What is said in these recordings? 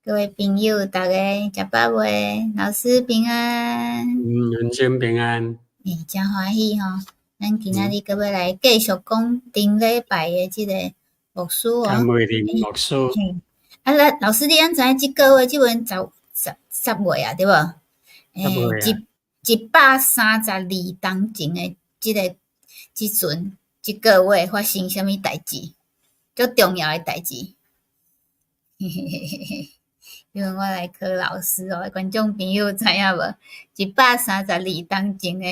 各位朋友，逐家食飽未？老師平安。嗯，人生平安。欸，誠歡喜吼！咱今仔日閣欲來繼續講頂禮拜的這个牧師哦。甘慧玲牧師。嘿，啊，咱老師，你敢知影這個月這陣十十十月啊，對無？欸，一百三十二冬前的這个這陣，這個月發生啥物代誌？足重要的代誌。嘿嘿嘿嘿嘿，因為我來考老師哦，觀眾朋友知影無？一百三十二冬前的，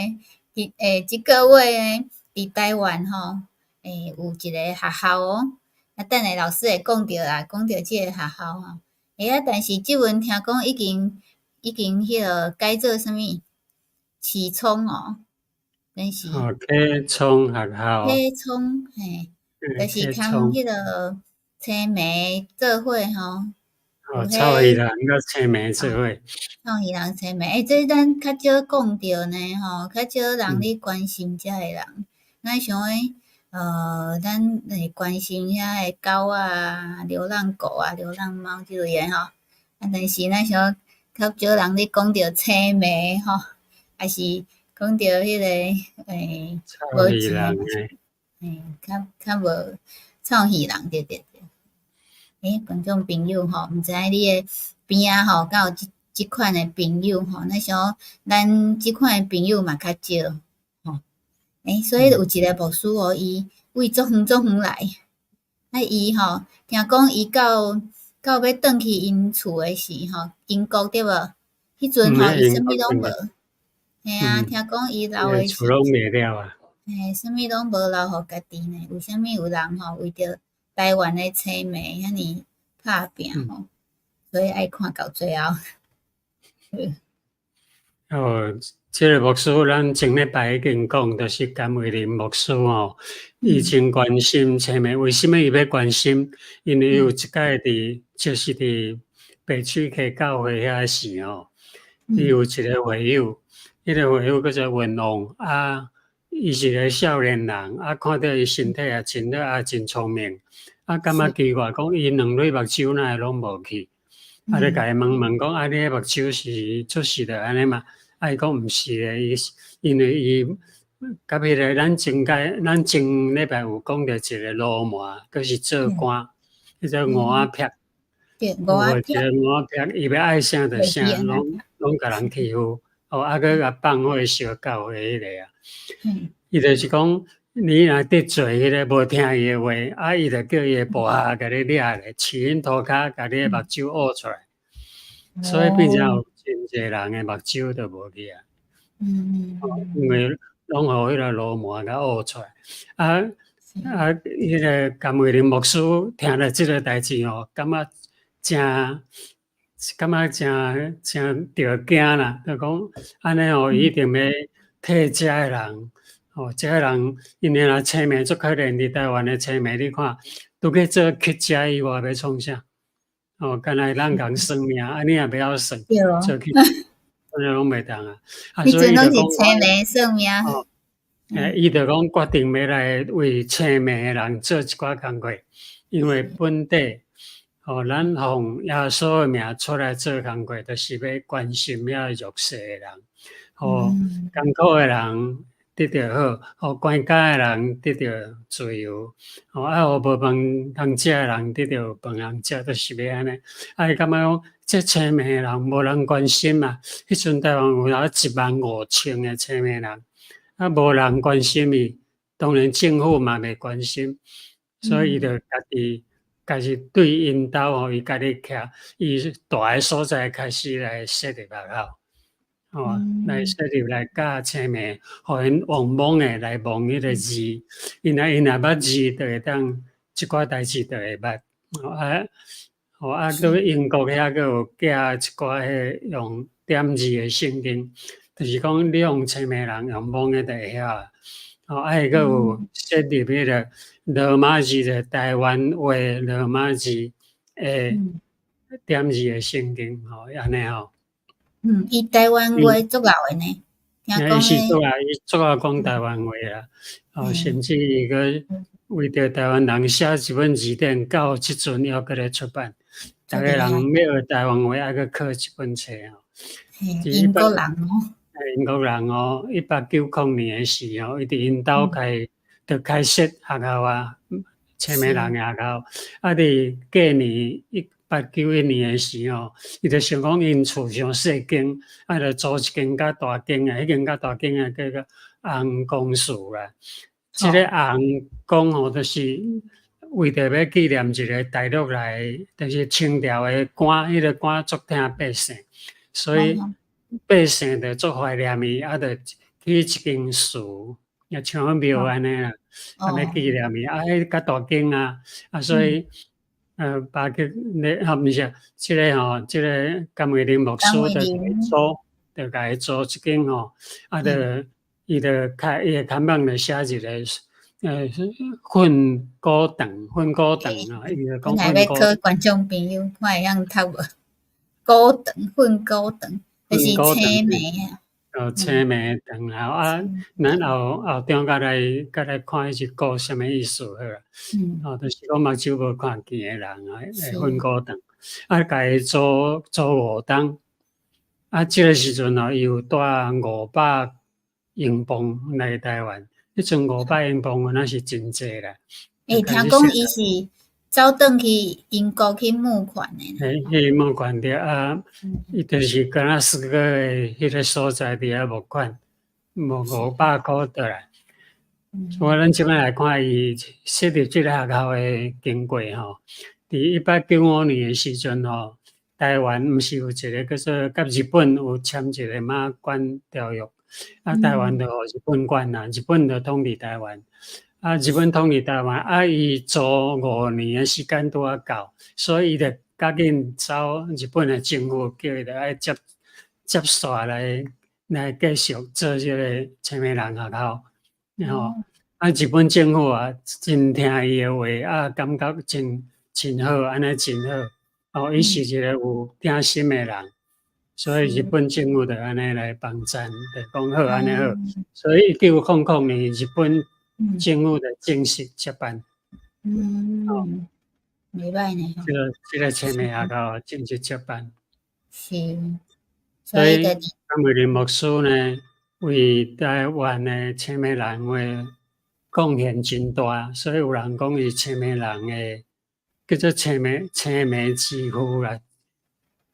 欸，這個月呢，佇台灣吼，欸，有一个學校哦。啊，等下老師會講著啦，講著這个學校吼。欸啊，但是這陣聽講已經彼个改做啥物？啟聰哦，敢是？哦，啟聰學校。啟聰，嘿，就是崁彼个青梅做伙吼。哦，臭魚人佮青梅做伙。臭魚人青梅，欸，這咱較少講著呢吼，較少人咧關心遮个人。咱想講，咱會關心遐个狗仔、流浪狗啊、流浪貓這類的吼。啊，但是咱想較少人咧講著青梅吼，抑是講著彼个欸，臭魚人的。欸，較較無臭魚人，對對對。欸，觀眾朋友吼，毋知影你的邊仔吼，敢有這這款的朋友吼？咱想咱這款的朋友嘛較少吼。欸，所以有一个牧師哦，伊為足遠足遠來，啊，伊吼聽講伊到欲轉去𪜶厝的時吼，英國對無？彼陣吼，伊啥物攏無。嘿啊，聽講伊留的厝攏賣了啊。嘿，啥物攏無留予家己呢？為啥物有人吼為著台灣的青梅遐爾拍拚吼？所以愛看到最後。哦，這個牧師，咱前禮拜已經講，就是甘慧玲牧師吼，伊真關心青梅。為啥物伊欲關心？因為有一擺佇，就是佇北區溪教會遐時吼，伊有一个會友，彼個會友叫做文王啊，伊是個少年人啊，看著伊身體也真好，也真聰明，啊，感覺奇怪，講伊兩蕊目睭哪會攏無去？啊，就共伊問問講，啊，你彼目睭是出世就按呢嗎？啊，伊講毋是咧，伊因為伊佮彼个咱前擺咱前禮拜有講著一個鱸鰻，閣是做官，彼個吳仔癖，對，吳仔癖，吳仔癖，伊欲愛啥就啥，攏攏共人欺負，哦，啊，閣共放火燒教會彼個啊，伊就是講，你若得罪彼个無聽伊的話，啊，伊就叫伊的部下共你掠咧，飼𪜶塗跤，共你的目睭挖出來，所以變成有真濟人的目睭都無去啊。因為攏予彼个鱸鰻共挖出來，啊啊！彼个甘慧玲牧師聽著這个代誌吼，感覺誠感覺誠誠著驚啦，就講按呢吼，伊一定欲替遮的人，吼，遮的人因為若青梅足可憐，佇台灣的青梅，你看，除去做乞食以外，欲創啥？哦，干焦咱共算命，啊，你也袂曉算，做乞，按呢攏袂當啊。啊，所以伊就講，青梅算命。哦，欸，伊就講決定欲來為青梅的人做一寡工課，因為本底，吼，咱奉耶穌的名出來做工課，就是欲關心遐弱勢的人，予艱苦的人得著好，予關監的人得著自由，吼，啊，予無飯通食的人得著飯通食，就是欲按呢。啊，伊感覺講，這青梅的人無人關心啊。彼陣台灣有1萬5千个青梅人，啊，無人關心伊，當然政府嘛袂關心，所以伊就家己家己對𪜶兜吼，伊家己徛伊蹛的所在開始來設立學校，吼，來設立來教青梅，予𪜶用摸的來摸彼个字，𪜶若捌字，就會當這寡代誌就會捌。啊，吼啊，佫英國遐閣有寄一寡彼個用點字的聖經，就是講你用青梅人用摸的就會曉啊。吼，啊，伊閣有設立彼个羅馬字的台灣話羅馬字的點字的聖經，吼，按呢吼。嗯，伊台灣話足𠢕的呢，聽講。伊是足𠢕，伊足𠢕講台灣話啦。哦，甚至伊閣為著台灣人寫一本字典，到這陣猶閣咧出版。逐个人欲學台灣話，愛閣考這本冊吼。英國人哦。英國人哦，1890年的時候，伊佇𪜶兜開，就開設學校啊，青暝人的學校。啊，佇隔年1891年的時候，伊就想講𪜶厝傷細間，啊，就租一間較大間的，彼間較大間的叫做紅公祠啦。這个紅公吼，就是為著欲紀念一个大陸來，就是清朝的官，彼个官足疼百姓，所以百姓就足懷念伊，啊，就起一間祠，也像廟按呢啦，啊，欲紀念伊，啊，彼較大間啊，啊，所以，巴克咧，啊，毋是，這个吼，這个甘為霖牧師就共伊租，就共伊租一間吼，啊，就伊就開伊的看板就寫一个，訓蠱堂，訓蠱堂啊，伊就講訓蠱。我欲考觀眾朋友，看會曉讀無？蠱堂，訓蠱堂，就是青暝啊。哦，青暝堂啊，啊，咱後後中閣來看彼一句啥物意思好啦。哦，就是講目睭無看見的人啊，會訓蠱堂，啊，共伊租租5冬，啊，這个時陣哦，伊有帶500英鎊來台灣，彼陣500英鎊敢若是真濟啦。欸，聽講伊是走轉去英國去募款的。嘿，去募款對啊，伊就是敢若四個的彼个所在佇遐募款，募500箍轉來。所以咱這擺來看伊設立這个學校的經過吼，佇1895年的時陣吼，台灣毋是有一个叫做佮日本有簽一个馬關條約，啊，台灣就予日本管啊，日本就統治台灣。啊，日本統治台灣，啊，伊租五年的時間拄仔到，所以伊就趕緊走日本的政府，叫伊著愛接接續來繼續做這个青暝人學校，吼。啊，日本政府啊，真聽伊的話，啊，感覺真真好，按呢真好。哦，伊是一个有疼心的人，所以日本政府就按呢來幫贊，就講好按呢好。所以1900年，日本政府就正式接班。嗯，袂䆀呢。這个青暝學校正式接班。是。所以甘為霖牧師呢，為台灣的青暝人話貢獻真大，所以有人講伊青暝人的叫做青暝之父啦。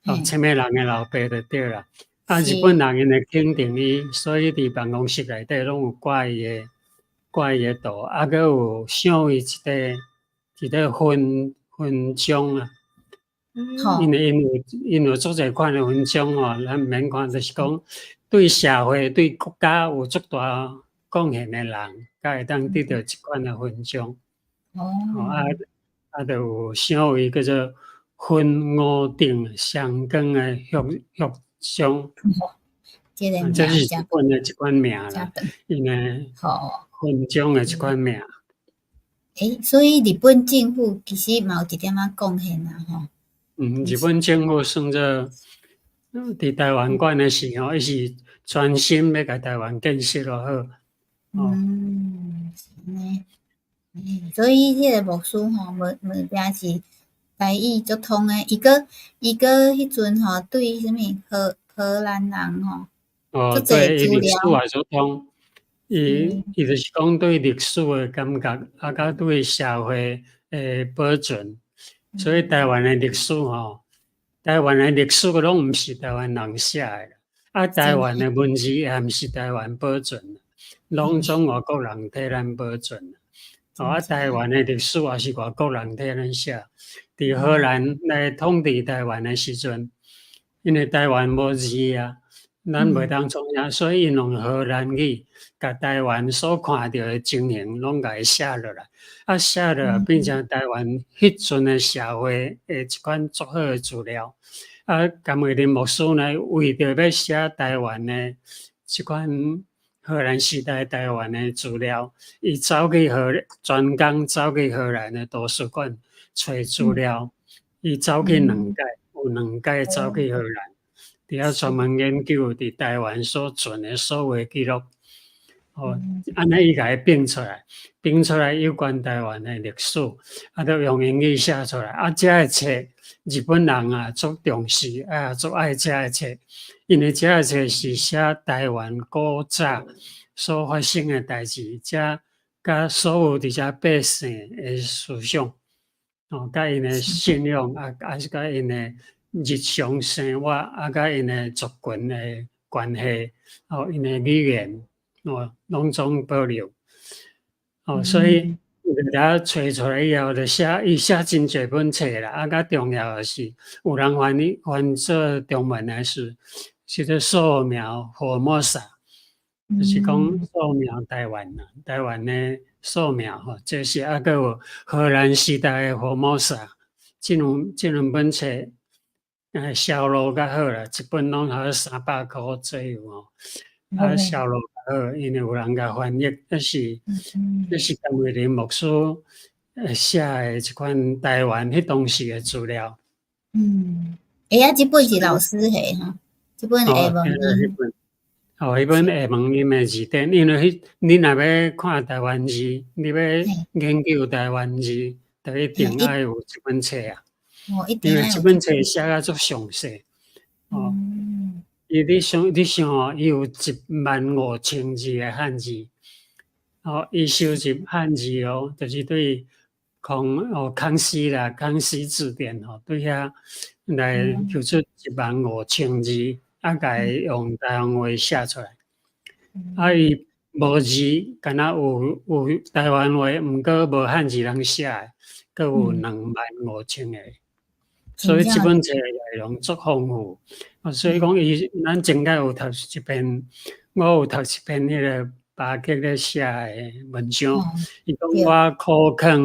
哦，青暝人的老爸就對啦。啊，日本人𪜶會肯定伊，所以佇辦公室內底攏有掛伊的圖，啊，閣有賞伊一個勳章啊。因為𪜶有足濟款的勳章吼，咱毋免看，就是講對社會、對國家有足大貢獻的人，才會當得著這款的勳章。哦。啊啊，就有賞伊叫做勳五等雙光的玉章。這是日本的一款名啦，𪜶的勳章的這款名。欸，所以日本政府其實嘛有一點仔貢獻啦，吼。嗯，日本政府算做佇台灣管的時候，伊是專心欲共台灣建設落好。嗯，是按呢。所以彼個牧師吼，無無定是台語足通的，伊閣彼陣吼對啥物荷蘭人吼，哦，對，伊歷史也足通，伊就是講對歷史的感覺，啊，佮對社會的保存。所以台灣的歷史吼，台灣的歷史攏毋是台灣人寫的，啊，台灣的文字也毋是台灣保存，攏總外國人替咱保存。哦，啊，台灣的歷史也是外國人替咱寫。佇荷蘭來統治台灣的時陣，因為台灣無字啊，咱袂當創啥，所以𪜶用荷蘭語，共台灣所看著的情形攏共伊寫落來。啊，寫落來變成台灣彼陣的社會的一款足好的資料。啊，甘為霖牧師呢，為著欲寫台灣的這款荷蘭時代台灣的資料，伊走去荷專工走去荷蘭的圖書館揣資料。伊走去兩屆，有兩屆走去荷蘭，佇遐專門研究佇台灣所存的所有記錄。哦，按呢伊共伊編出來，編出來有關台灣的歷史，啊，都用英語寫出來。啊，這个冊日本人啊足重視，啊足愛這个冊，因為這个冊是寫台灣古早所發生的代誌，這佮所有佇遮百姓的思想，哦，佮𪜶的信仰，啊，啊是佮𪜶的日常生活，啊，佮𪜶的族群的關係，哦，𪜶的語言。哦，攏總保留。哦，所以伊遮揣出來以後，就寫伊寫真濟本冊啦。啊，較重要的是，有人翻譯翻做中文的是，是做素描福爾摩沙，就是講素描台灣啦，台灣的素描吼，這是啊，閣有荷蘭時代的福爾摩沙，這兩本冊，銷路較好啦，一本攏好300箍左右吼。啊，銷路較好，因為有人共翻譯，這是甘為霖牧師寫的這款台灣彼當時的資料。嗯，欸啊，這本是老師的吼，這本下文音。哦，彼本下文音的字典，因為彼你若欲看台灣字，你欲研究台灣字，就一定愛有這本冊啊。哦，一定。因為這本冊寫甲足詳細。哦。伊你想，你想哦，伊有1萬5千字的漢字，哦，伊收集漢字哦，就是對康哦康熙啦，康熙字典吼，對遐來抽出1萬5千字，啊，共伊用台灣話寫出來。啊，伊無字，敢若有台灣話，毋過無漢字通寫的，閣有2萬5千個。所以這本冊內容足豐富，所以講伊咱前擺有讀一篇，我有讀一篇彼个巴結咧寫的文章，伊講我苦勸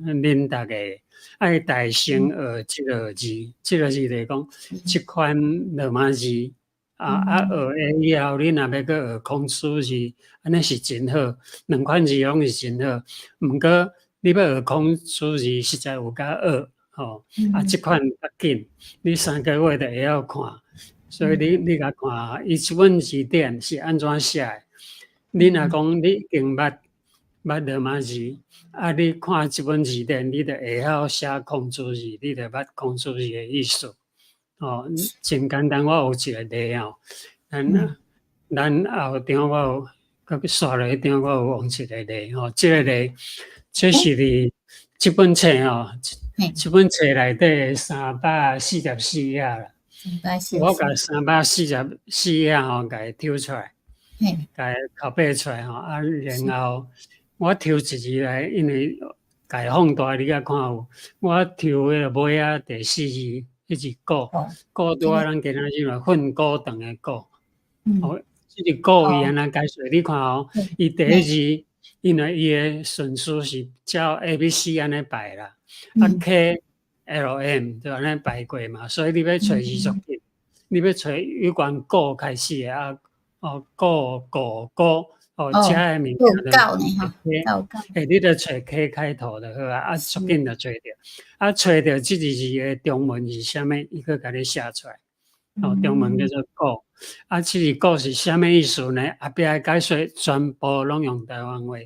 恁逐家愛大聲學這个字，這个字就是講這款羅馬字，啊學了以後，你若欲閣學孔子字，按呢是真好，兩款字攏是真好，毋過你欲學孔子字，實在有較學。吼，啊，這款較緊，你3個月就會曉看，所以你共看，伊這本字典是按怎寫的？你若講你已經捌羅馬字，啊，你看這本字典，你就會曉寫孔子字，你就捌孔子字的意思。哦，真簡單，我有一個例哦，咱後張我有，閣紲落彼張我有用一個例吼，這個例，這是佇這本冊吼。這本冊內底344頁啦，我共三百四十四頁吼，共伊抽出來，共伊拷貝出來吼，啊，然後我抽一字來，因為共伊放大你才看有，我抽彼個尾仔第四字，彼字古，古拄仔咱今仔日話訓蠱長的蠱，哦，這個古伊按怎解說？你看哦，伊第一字，因為伊的順序是照 A、B、C 按呢排啦。啊 K L M 就按呢排過嘛，所以你欲揣字足緊，你欲揣有關古開始的啊，哦古古古哦，遮的物件就欸，你著揣 K 開頭就好啊，啊足緊就揣著，啊揣著這一字的中文是啥物，伊閣共你寫出來，哦，中文叫做古，啊，這字古是啥物意思呢？後壁的解說全部攏用台灣話。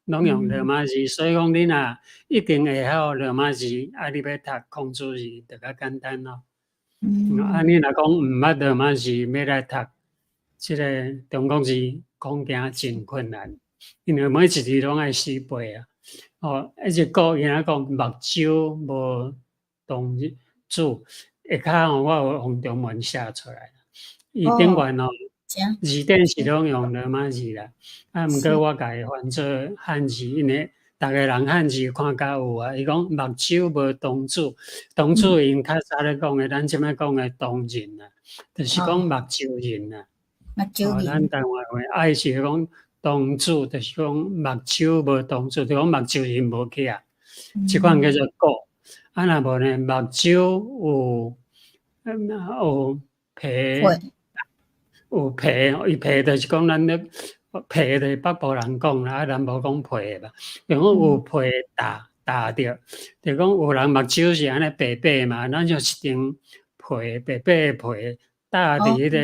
攏用羅馬字，所以講你若一定會曉羅馬字，啊，你欲讀孔子字就較簡單咯。啊，你若講毋捌羅馬字，欲來讀這个中國字，恐驚真困難，因為每一字攏愛死背啊。哦，彼個古伊若講目睭無童子，下跤吼我有用中文寫出來。伊頂懸哦。字典是攏用羅馬字啦，啊，毋過我共伊翻做漢字，因為逐个人漢字看較有啊。伊講目睭無童子，童子𪜶較早咧講的，咱這擺講的糖人啊，就是講目睭人啊。目睭人。咱台灣話啊，伊是講童子，就是講目睭無童子，就講目睭仁無起啊。這款叫做古。啊，若無呢，目睭有皮。有皮，伊皮就是講咱咧皮就是北部人講啦，啊南部講皮吧。就講有皮打打著，就講有人目睭是按呢白白嘛，咱就一層皮白白的皮搭佇彼個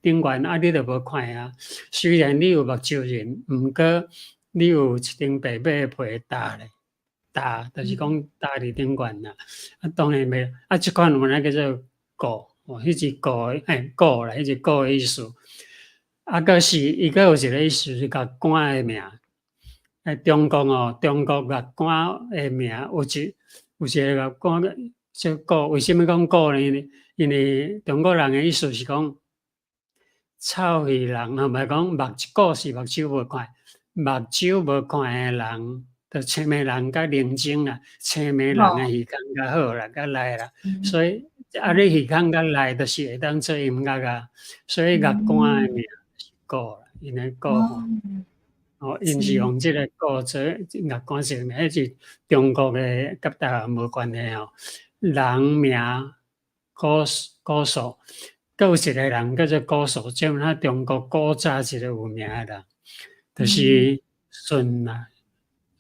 頂懸啊，你就無看啊。雖然你有目睭仁，毋過你有一層白馬的皮罩咧，罩就是講罩佇頂懸啦。啊，當然袂啊，這款有咧叫做蠱，哦，彼是蠱，嘿，蠱啦，彼是蠱的意思。啊，閣是伊閣有一個意思是樂官的名。欸，中國哦，中國樂官的名有一個樂官叫蠱，為啥物講蠱呢？因為中國人的意思是講，臭耳人，毋是講目蠱是目睭無看，目睭無看的人，就青盲人較靈精啦，青盲人的耳孔較好啦，較利啦，所以啊，你耳孔較利，就是會當做音樂啊，所以樂官的名是蠱啦，𪜶的蠱。哦，𪜶是用這個蠱做樂官這個名，彼是中國的，佮台灣無關係哦。人名古古數，閣有一個人叫做古數，這嘛中國古早一個有名的人，就是舜啊，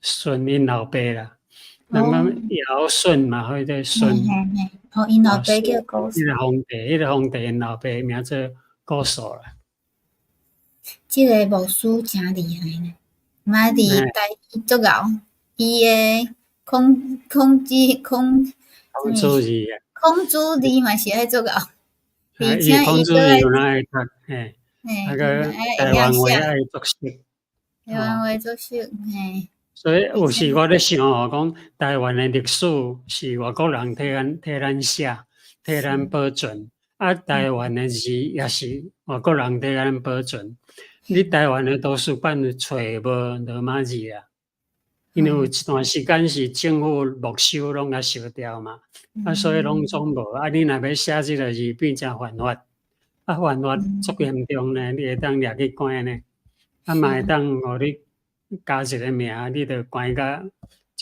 舜𪜶老爸啦。人講堯舜嘛，彼個舜。哦，𪜶老爸叫古數。彼個皇帝，𪜶老爸名做古數啦。這個牧師誠厲害呢，嘛佇台語足𠢕，伊的孔孔子孔孔子字啊，孔子字嘛是愛足𠢕，而且伊孔子字有哪會讀？嘿，啊閣台灣話愛足熟，台灣話足熟，嘿。所以有時我咧想吼，講台灣的歷史是外國人替咱寫，替咱保存，啊，台灣的字也是外國人替咱保存。你台灣的圖書館揣無羅馬字啊？因為有一段時間是政府沒收攏共燒掉嘛，啊，所以攏總無。啊，你若欲寫這個字變成犯法，啊，犯法足嚴重呢，你會當掠去關呢，啊嘛會當予你加一個名，你就關甲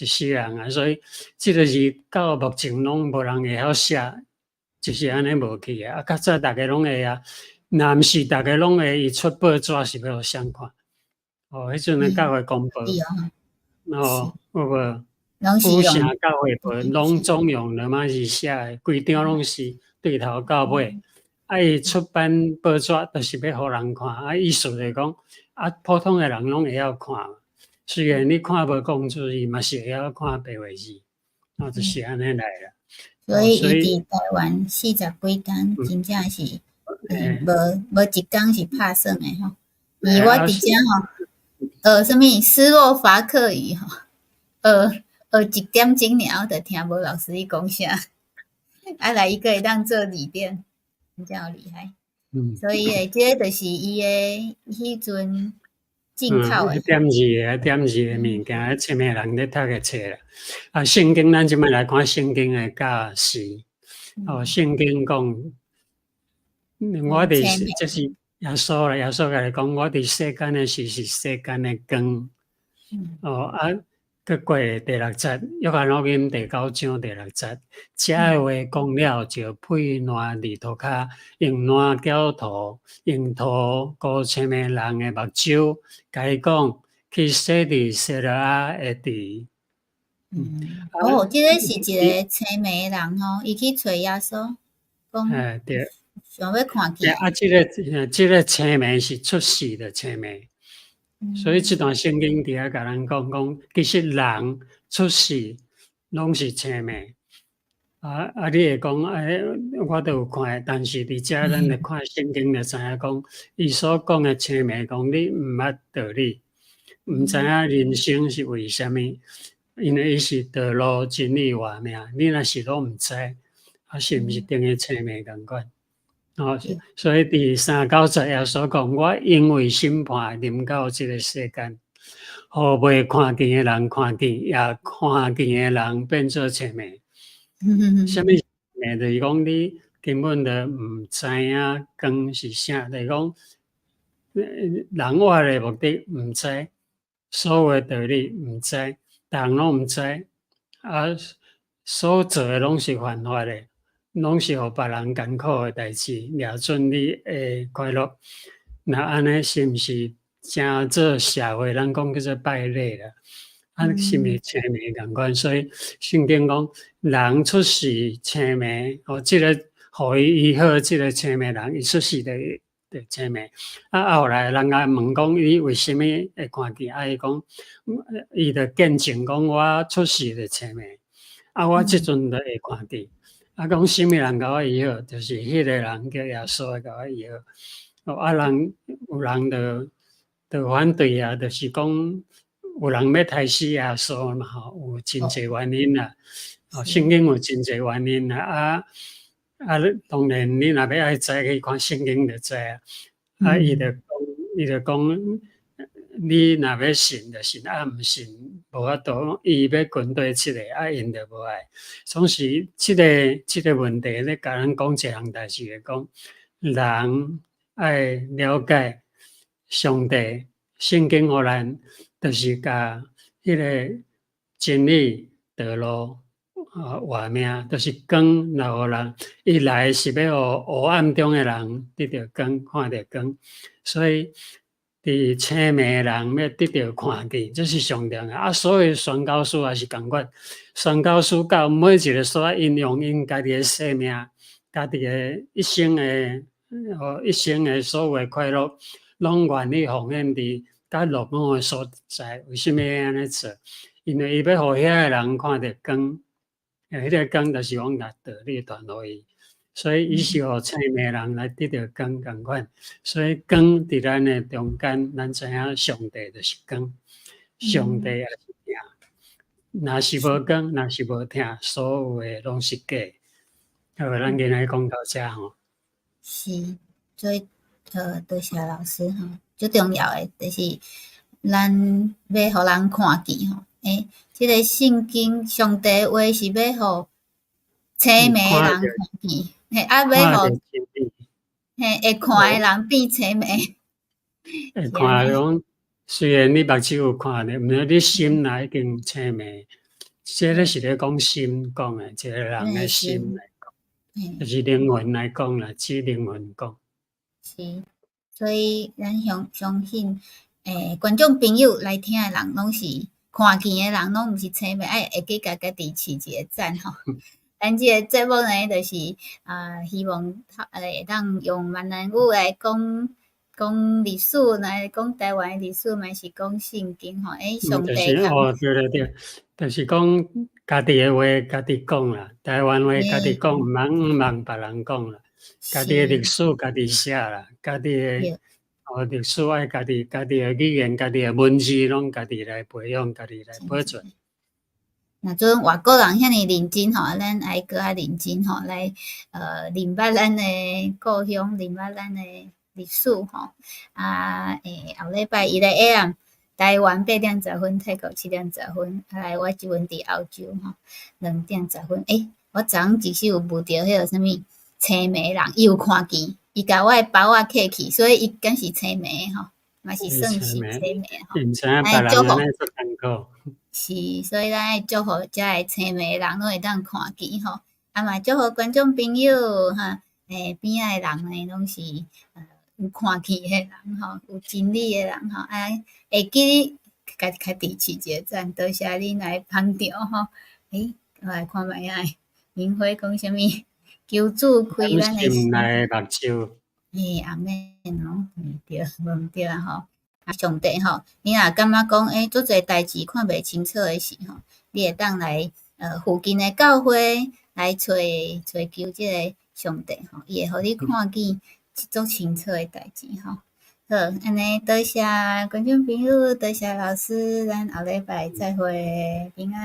一世人啊。所以這個字到目前攏無人會曉寫，就是按呢無去啊。啊，較早逐家攏會啊。若毋是逐家攏會，伊出報紙是欲予誰看？哦，彼陣的教會公報，哦，有無？府城教會報攏總用羅馬字寫的，規張攏是對頭到尾。啊，伊出版報紙就是欲予人看，啊，意思就是講，啊，普通的人攏會曉看。雖然你看無孔子字，嘛是會曉看白話字，哦，就是按呢來啦。所以伊佇台灣四十幾冬，真正是。無無一工是拍耍的吼，伊我佇遮吼，學啥物斯洛伐克語吼，學學一點鐘爾，我就聽無老師咧講啥，啊來伊閣會當做字典，真正有厲害。所以誒，這個就是伊的彼陣進口的。點字的，點字的物件，青盲人咧讀的冊啦。啊，聖經咱這擺來看聖經的教示。哦，聖經講。我佇這是耶穌啦，耶穌共你講，我佇世間的時是世間的光。哦啊，閣過第六節，約翰福音第九章第六節，這話講了就屁瀾佇塗跤，用瀾攪塗，用塗膏青盲人的目睭，共伊講去洗佇西羅亞的池。哦，這個是一個青盲人吼，伊去揣耶穌，講。欸，對。想欲看見。啊，這個青盲是出世的青盲，所以這段聖經佇遐共咱講講，其實人出世攏是青盲。啊啊！你會講，欸，我都有看，但是佇遮咱來看聖經就知影講，伊所講的青盲，講你毋捌道理，毋知影人生是為啥物，因為伊是道路、真理、活命，你若是攏毋知，啊，是毋是等於青盲仝款？哦，所以佇三九節耶穌講，我因為審判臨到這個世間，予未看見的人看見，也看見的人變做青盲。啥物盲？就是講你根本就毋知影光是啥，就是講人活的目的毋知，所有的道理毋知，逐項攏毋知，啊，所做的攏是犯法的。攏是予別人艱苦的代誌，掠準你的快樂。若按呢，是毋是成做社會？咱講叫做敗類啦。啊，是毋是青盲仝款？所以聖經講，人出世青盲，哦，這個予伊醫好，這個青盲人，伊出世就著青盲。啊，後來人共問講伊為啥物會看見？啊，伊講，伊就見證講我出世就青盲，啊，我這陣就會看見。啊，講啥物人共我醫好，就是彼個人叫耶穌共我醫好。啊，人有人就反對啊，就是講有人欲刣死耶穌嘛吼，有真濟原因啦。哦，聖經有真濟原因啦。啊啊，當然你若欲愛知去看聖經就知啊。啊，伊就講，你若欲信就信，啊毋信無法度。伊欲軍隊七個，啊𪜶就無愛。總是這個問題咧，共咱講一項代誌，會講人愛了解上帝，聖經予咱，就是共彼個真理道路啊活命，就是光來予人。伊來是欲予黑暗中的人得著光，看著光。所以佇青盲的人欲得著看見，這是上重要。啊，所以宣教師也是仝款，宣教師到每一個所在，𪜶用𪜶家己的生命、家己的一生的、一生的所有的快樂，攏願意奉獻佇較落伍的所在。為啥物按呢做？因為伊欲予遐个人看著光，彼個光就是講共道理傳予伊，所以伊是予青盲人來得著光仝款。所以光佇咱的中間，咱知影上帝就是光，上帝也是疼。若是無光，若是無疼，所有的攏是假。好，咱今仔講到遮吼。是，所以多謝老師吼，最重要的就是咱欲予人看見吼。欸，這個聖經上帝話是欲予青盲的人看見，嘿，啊，欲予嘿會看的人變青盲。會看講，雖然你目睭有看著，毋過你心內已經青盲。這個是咧講心講的，一個人的心來講，就是靈魂來講啦，指靈魂講。是，所以咱相信，觀眾朋友來聽的人，攏是看見的人，攏毋是青盲，愛會記共家己揤一個讚吼。咱這個節目呢，就是啊，希望會當用閩南語來講講歷史，來講台灣的歷史，嘛是講聖經吼。欸，上帝就是哦，對對對，就是講家己的話，家己講啦，台灣話家己講，毋通別人講啦。家己的歷史家己寫啦，家己的哦歷史愛家己，家己的語言、家己的文字，攏家己來培養，家己來保存。若陣外國人遐爾認真吼，咱愛閣較認真吼，來認捌咱的故鄉，認捌咱的歷史吼。啊，後禮拜一的 AM，台灣8點10分，泰國7點10分，啊來我這陣佇澳洲吼，2點10分。欸，我昨昏其實有問著彼個啥物青盲人，伊有看見，伊共我的包仔揢去，所以伊敢是青盲吼，嘛是算是青盲吼。愛祝福。是，所以咱愛祝福遮个青盲人攏會當看見吼，啊嘛祝福觀眾朋友哈，邊仔的人呢攏是有看見的人吼，有真理的人吼，啊會記得共家己揤一個讚，多謝恁來捧場吼。欸，我來看覓仔，明輝講啥物？求主開咱的心內目睭。欸，阿們哦，對，無毋對啊吼。啊，上帝吼，你若感覺講，欸，足濟代誌看袂清楚的時候，你會當來附近的教會來揣揣求這個上帝吼，伊會予你看見足清楚的代誌吼。好，按呢多謝觀眾朋友，多謝老師，咱後禮拜再會，平安。